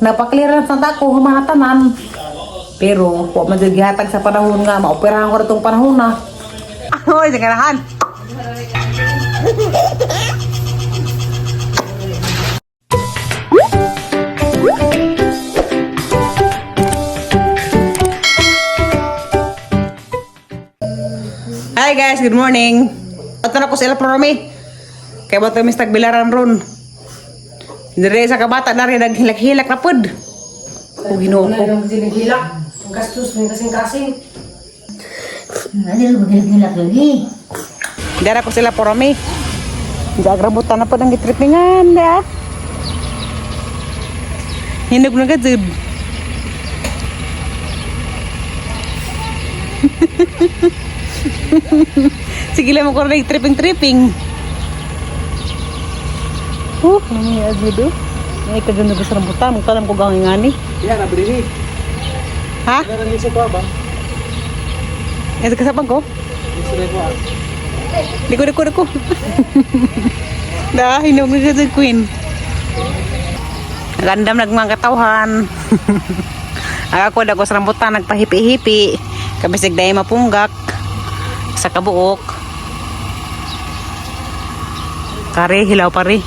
Napa-clearance na ta ko mga tanan. Pero wa man jud gihatag sa panahon nga maoperahan ko na tong panahon na. Oy, ganahan. Hi guys, good morning. Ato na ko sila promi. Kay bato mi sa tagbilaran ron. Dire sa kabata na rin naghilak-hilak na pud. O Ginoo ko. Ano yung sinigilak? Ang gastos ng kasing-kasing. Ano maghilak lagi? Dara ko sila poromi. Jagrabutan na po ng gitripingan da. Hinog na gajud. Sige lang mo ko rin tripping-tripping. Ano yung agad oh. Ay, kaganda ko sa rambutan. Magtanam ko gangin nga ni. Yan, nabili. Ha? Meron yung sa ba? Ito kasapang ko? Yung sa ko ah. Liko, liko, liko. Da, hinog na siya queen. Nagandam nagmang katawhan. Ang ako dago sa rambutan, nagpahipi-hipi. Kabisig dahil mapunggak. Sa kabuok. Kare, hilaw pare.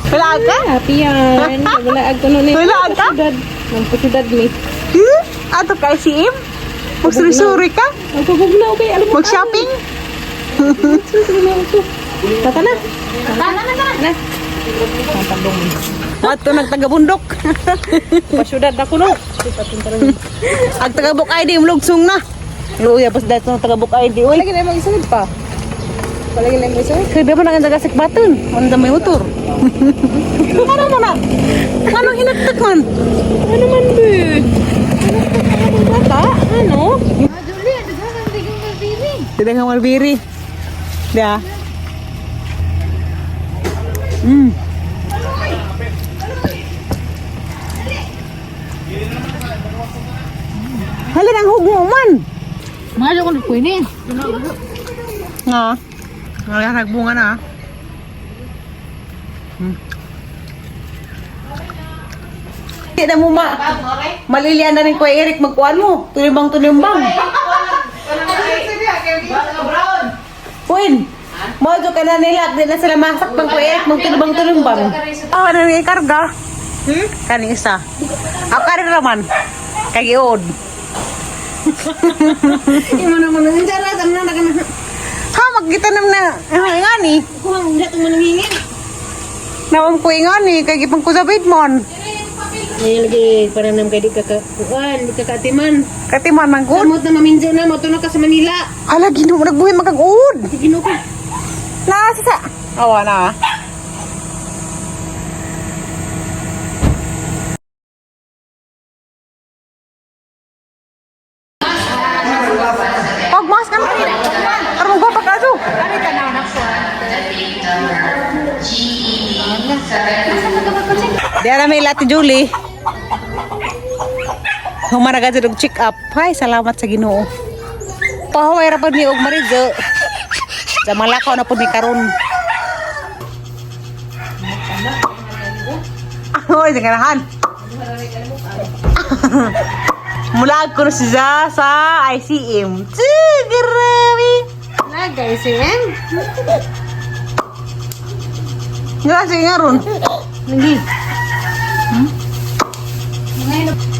Wala ka? Happy yan. Wala ag kuno ni. Wala ka? Magpasyudad ni. Hmm? Ato ka ICM? Magsuri-suri ka? Ang pabugnaw kay alam mo. Mag-shopping? Tata na. Tata na na. Ato nagtagabundok. Pasyudad ako no. Ang tagabok ID, umlugsong na. Luya, pas dahil ng tagabok ID. Uy, Palagi na mo isunod pa. Palagi na mo isunod. Kaya ba na ang sikbatan? Ano may motor? Ano mo na? Anong hinagtak man? Ano man be? Ano bata? Ano? Tidak nga malbiri. Da. Hala nang hugmo man. Mahal ko na ni. Nga. Nga nagbunga na. Hindi na mo ma. Malilian na rin ko Eric magkuan mo. Tulimbang tulimbang. Queen, mo ka na nila, di na sila masaktan ko Eric magtulubang tulumbang. Oh, ano yung karga? Hmm? Kaning isa. Ako ka rin raman. Kagiod. Imo naman nang jara sa na na. Ha, magkita naman na. Ano nga ni? Kuhang dato mo nangingin. Naom ko nga ni, kay gipang ko sa mon. Ngayon lagi para nam kay di ka ka kuan, di ka kaatiman. Katiman man gud. Samot na maminjo na mo ka sa Manila. Ala, ginoo, nagbuhi magkag-uod. Ginoo ka. Na, sa. Awa na. Pag mas ka na. Karon ko pag ato. Di ara may lati Julie. Humaraga jud og check up. Hay, salamat sa Ginoo. Pahaway ra pud ni og marijo. Sa malakaw na pud ni karon. Oy, ganahan. Mula ko na siya sa ICM. Tsu, grabe. Lagay si M. Nga sige nga ron. Lagi.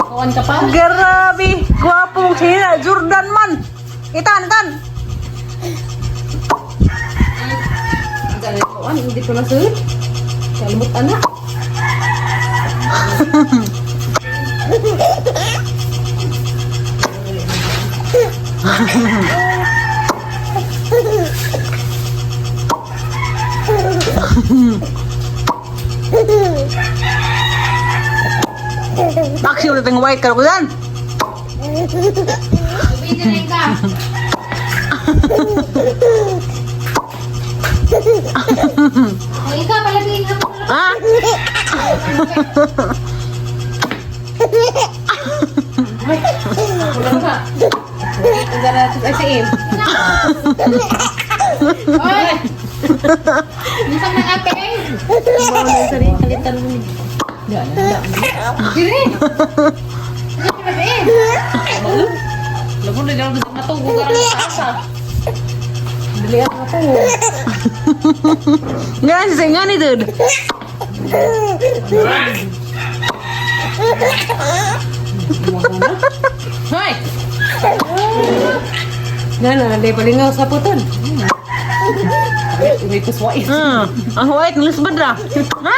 Kuan ka pa? Grabe, gwapo siya Jordan man. Itan, itan. Dali kuan hindi ko na sud. Kalimot ana. Taxi ulit ang white karo ko yan. Ikaw palagi ako. Ha? Wala ka. Dara sa SM. Oy. Minsan na ate. Mao na sa kalitan mo ni. Dire. Lagun na dyan matugo ka rin sa asa. Dili ang matugo. Nga si nga ni dude. Hoy. Nga na, di palingaw sa puton. May kuswait. Ang white ng lisbon ra. Ha?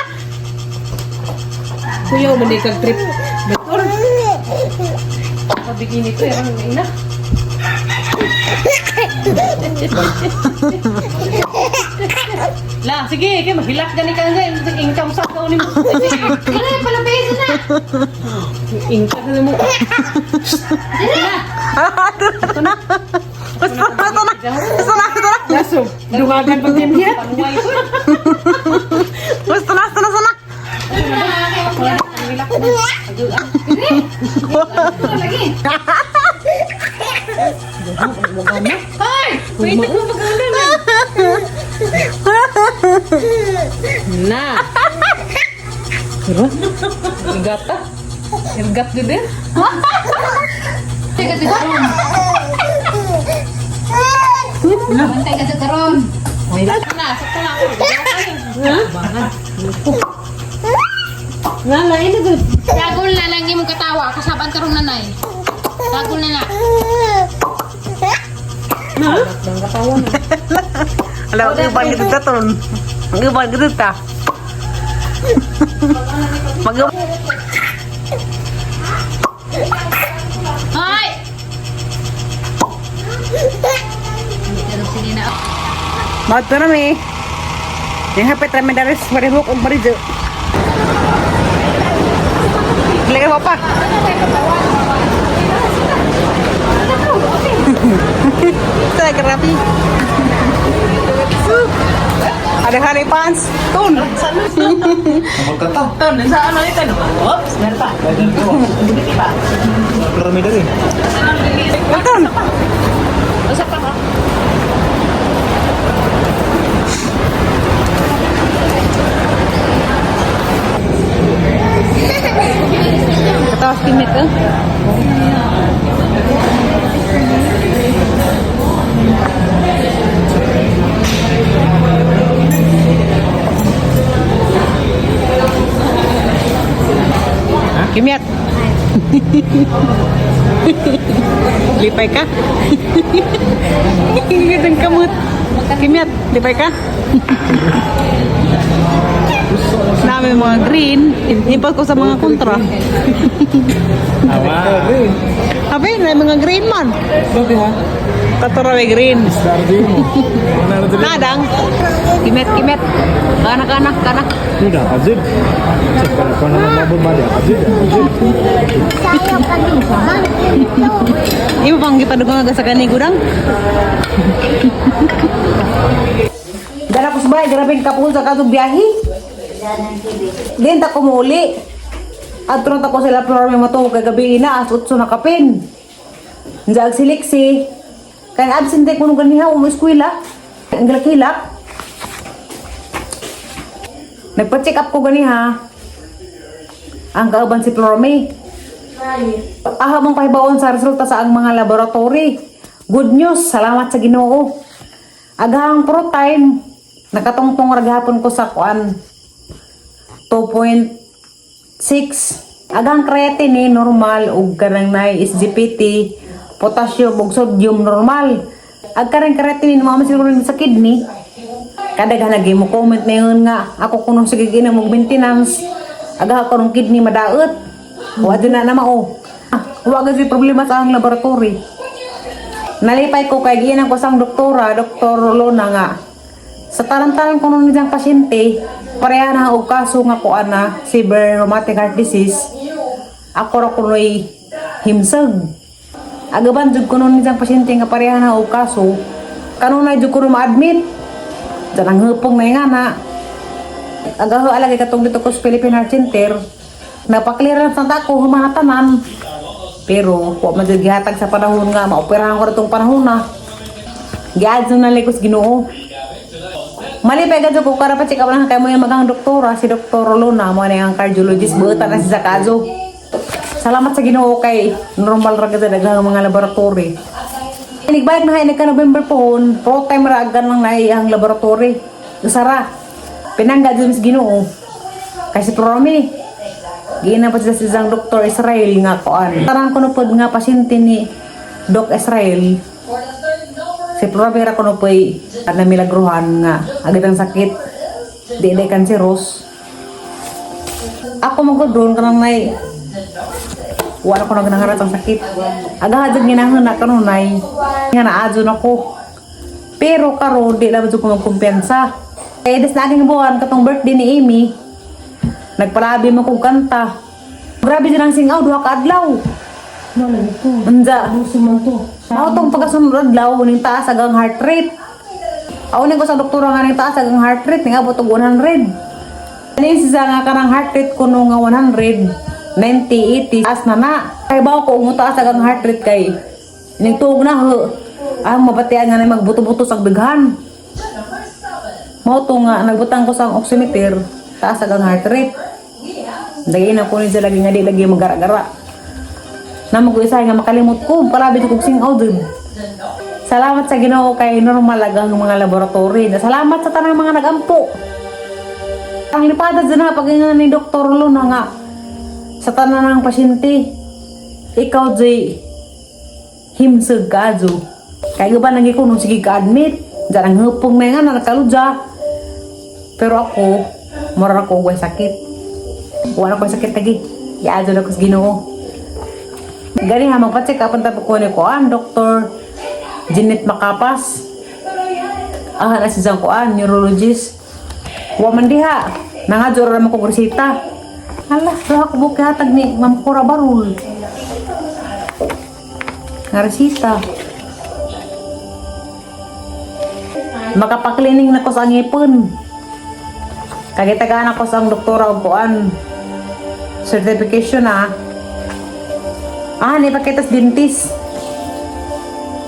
Kuya, man di kag trip. Betor. Pabigini ko, ang ina. La, sige, kay mahilak gani ka nga income sa ka ni mo. Wala, palabay na. Income na mo. Ito na. Basta na, ito na. Basta na, ito na. Laso, dungagan pag yan niya. Basta na, basta na, basta na. Hoy! Wait, ako pag-ulan. Na. Pero, irgat ta. Irgat gud eh. Teka, teka, ron. Bantay ka sa karon. Na, sakto na ako. Nga, lain na gud. Dagol na lang imong katawa, kasaban karong nanay. Dagol na na. Alam, ang iban gud ta ton. Ang iban gud ta. Mag Hoy! Pero sige na. Mato na mi. Yang hapit ra mi daris marihok og marijo. Lagi pa. Sa grabe. Ada hari pants. Tun. Magkanta. Ton, sa ano ito? Oops, meron pa. Marami dari. Tun. Usa pa ka. Katawas kimit eh. Kimyat. Lipay ka? Gandang kamot. Kimyat, lipay ka? Namin mga green, ipas ko sa mga kontra. Awa. Abi, na mga green man. Bakit ha? Katurawe green. Stardi mo. Nadang. Kimet, kimet. Kana, kana, kana. Sudah azib. Cek kalau nama mabur madi azib. Ibo pang gipadugang aga sa kani gudang. Dala ko sa bahay, grabe ang kapul sa katong biyahe. Din ta kumuli. Adto na ta ko sila flor may matuog kagabi na as 8 na kapin. Njaag siliksi. Kay absent ko nung ganiha mo eskwela. Ang gilak-hilak. Nagpa-check up ko ganiha. Ang kauban si Florme. Aha mong pahibaon sa resulta sa ang mga laboratory. Good news, salamat sa Ginoo. Agahang pro time, nakatungtong ra gihapon ko sa kuan 2.6. Agahang creatinine normal ug kanang nay SGPT, potassium ug sodium normal. Ag kanang creatinine mao man siguro ni sa kidney. Kadaghan lagi mo comment na yun nga ako kuno sige gina mo maintenance. Agaha ko ng kidney madaot. Wa dyan na na mao. Ah, wa gud problema sa ang laboratory. Nalipay ko kay giinan ko sang doktora, Doktor Lona nga. Sa talan-talan ko nung niyang pasyente, pareha na og kaso nga ko ana, severe rheumatic heart disease. Ako ra kunoy himsag. Agaban jud ko nun niyang pasyente nga pareha na og kaso, kanunay jud ko nun ma-admit. Diyan ang hupong na nga na. Agaho alagay katong dito ko sa Philippine Heart Center. Napaklear lang sa ko humahatanan. Pero wa man jud gihatag sa panahon nga maoperahan ko ratong panahon na. Giadto na lang ko sa Ginoo. Malipay ka ko para pa check up lang kay mo yung magang doktora, si Dr. Luna, mo na ang cardiologist, buutan na siya sa kaso. Salamat sa Ginoo kay normal ra gyud daghang mga laboratory. Nigbayad na hay nagka November pohon, pro time ra agad lang na ang laboratory. Usara. Pinangga jud sa Ginoo. Kasi promi. Giina pa sila sa isang Dr. Israel nga kuan. Tarang kuno pod nga pasyente ni Doc Israel. Si Promi ra kuno po'y na milagruhan nga agad ang sakit. Di di kanseros. Ako magod doon kanang nay wala ko nang nangarat ang sakit. Aga jud ginahon na kanunay. Nga naadyo na ko. Pero karon di lang jud ko magkumpiyansa. Kaya des na aking buwan katong birthday ni Amy. Nagpalabi mo kog kanta. Grabe jud ang singaw duha ka adlaw. Unja. Mao tong pagkasunod adlaw ning taas agang heart rate. Aw ko sa doktora nga ning taas agang heart rate ning abot og 100. Ani siya nga kanang heart rate kuno nga 100, 90, 80 taas na na. Kay bawo ko umutaas agang heart rate kay ning tuog na ho. Ah, mabatian nga na magbuto-buto sa daghan. Mao to nga nagbutang ko sa oximeter, taas agang heart rate. Dagay na ko ni siya lagi nga di lagi magara-gara. Na mag-uisa nga makalimot ko, palabi ko singaw dun. Salamat sa Ginoo kay normal ang mga laboratory. Salamat sa tanang mga nagampo. Ang inipada dyan na pag nga ni Dr. Luna nga sa tanan ng pasyente. Ikaw jay himsog ka jo. Kaya ba nang ikuno sige ka admit. Diyan ang hupong na nga nakaludya. Pero ako, mura ako og way sakit. Wala ko sakit lagi. Iadyo na ko sa Ginoo. Gani ha, magpa-check up ang tapos ko ni Kuan, Dr. Jeanette Macapas. Ah, na si Zang Kuan, neurologist. Wa man diha. Nangadyo ra man kog reseta. Hala, duha ko buki hatag ni Ma'am Cora Barul. Nga reseta. Makapaklining na ko sa ngipon. Kagitagaan ako sa ang doktora og kuan. Certification na. Ah, ipakita sa dentist.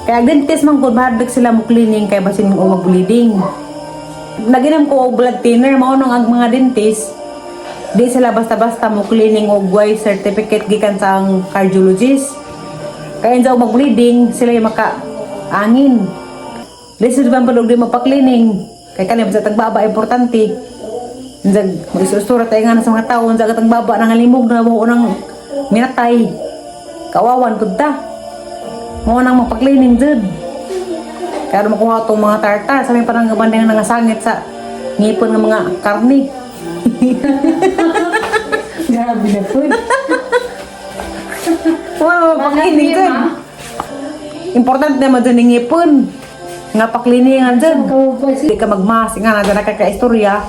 Kaya ang dentist man gud mahadlok sila mo cleaning kay basin mo mag-bleeding. Naginam ko og blood thinner mao nang ang mga dentist di sila basta-basta mo cleaning og way certificate gikan sa ang cardiologist. Kaya injaw mag-bleeding sila yung maka angin. Lisod ba ang di mo pa-cleaning? Kay kani sa tagbaba importante. Injag mag-isustura tayo nga na sa mga tao, injag atang baba nangalimog na buo ng minatay. Kawawan pud ta. Mao nang magpa-cleaning jud. Kaya makuha itong mga tartar sa may parang bandang nangasangit sa ngipon ng mga karni. Grabe na po. Wow, pa-cleaning jud. Importante naman dyan yung ngipon. Nga pa-cleaning nga dyan. Di ka magmas, nga na dyan nakakaistorya.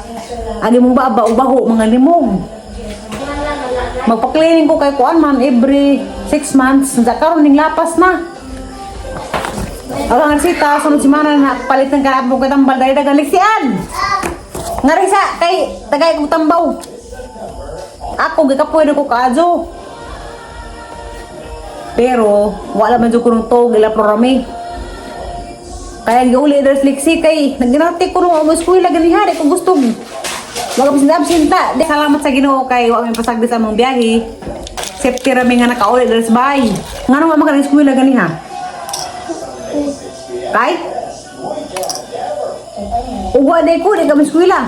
Agi mong baba o baho, mga limog. Magpa-cleaning ko kay kuan man every 6 months. Sa karon ning lapas na. Ang ang sita, sunod semana na palit ng kanap mo kay tambal dahil dagang liksian. Nga sa kay tagay kong tambaw. Ako gikapoy na ko kaadyo. Pero wala man jud ko nung tuog ila programe. Kaya giuli der liksi kay naginati ko nung mo eskwela ganiha di ko gusto. Wala pa absent ta. Di salamat sa Ginoo kay wa may pasagdi sa among biyahe. Safety ra mi nga nakauli der sa bahay. Ngano wa man ka eskwela ganiha? Kay? Uwa di ko di ka eskwela.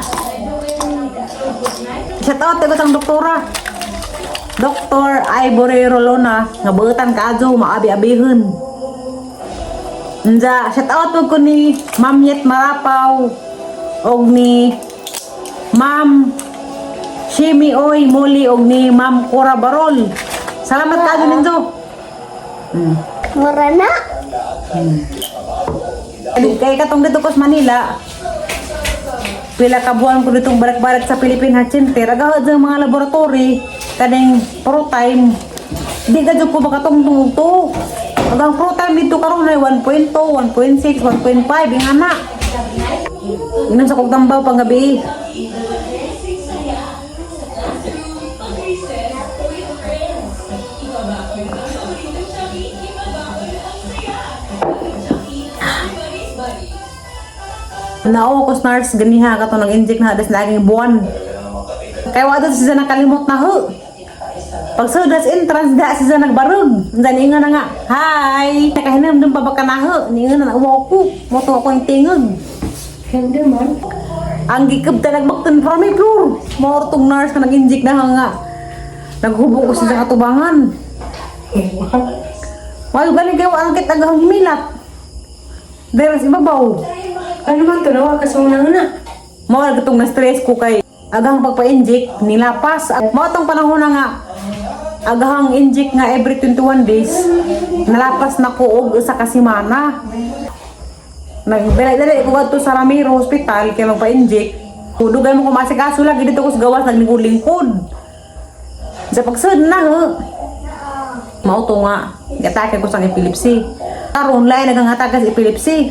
Shout out ko sang doktora. Dr. Ivory Rolona nga buutan kaadyo maabi-abihon. Nja, shout out po ko ni Ma'am Yet Marapaw og ni Ma'am Shimi Oy Muli og ni Ma'am Cora Barol. Salamat kaadyo ninyo. Mura na. Kay katong dito ko sa Manila, pila ka buwan ko ditong balik-balik sa Philippine Heart Center, agahod sa mga laboratory, kaning pro time, di ka jud ko makatungtong og to. Agang pro time dito karon ay 1.2, 1.6, 1.5, ingana. Inom sa kog tambaw panggabi. Nao ko sa nurse ganiha kato nang inject na das naging buwan. Kay wa daw siya nakalimot na ho. Pag sudas entrance da siya nagbarog. Diyan inga na nga, "Hi." Nakahinam pa ba ka na ho? Ninga na uwa ko. Moto ako yung tingog. Hindi man. Ang gikab ta nagbaktan from my floor. Maor tong nurse na nag-inject na nga. Naghubo ko siya sa katubangan. Wala galing kayo ang kit agahang himilat. Dahil sa ibabaw. Ano man to, nawa ka sa na. Mao na katong na-stress ko kay agahang pagpa-inject nilapas. Mao tong panahon na nga agahang inject nga every 21 days, nalapas na ko og usa ka semana. Nagdali-dali ko kadto sa Ramiro Hospital kay magpa-inject. Dugay mo ko maasikaso lagi dito ko sa gawas, naglingkod-lingkod. Sa pagsud na ho. Mao to nga giatake ko sa epilepsy. Karon lain nagang atake sa epilepsy.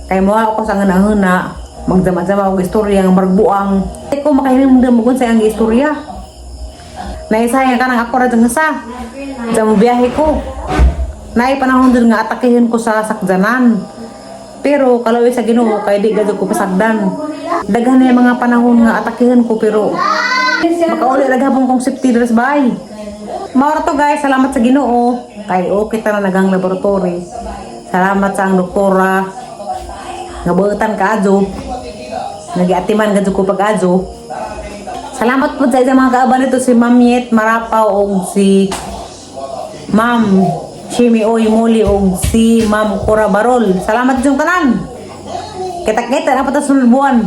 Kay mo ako sa ngana magdama-dama og istorya nga maragbuang. Di ko makahinumdum og unsa ang istorya. Naisaya ka nang ako ra dyan sa. Sa mo biyahe ko. Naay panahon dun nga atakihin ko sa sakdanan. Pero kalawi sa Ginoo kay di gadto ko pasagdan. Daghan na yung mga panahon nga atakihin ko pero makauli ra gihapon kong safety dress bay. Mao ra to, guys, salamat sa Ginoo kay okay ta na nagang laboratory. Salamat sa ang doktora nga buutan kaadyo. Nagiatiman gadto ko pag-adyo. Salamat po sa isang mga kaaban nito, si Ma'am Yet Marapaw og si Ma'am Shimi Oy Muli og si Ma'am Cora Barol. Salamat sa tanan. Kita-kita na pa ta sunod buwan.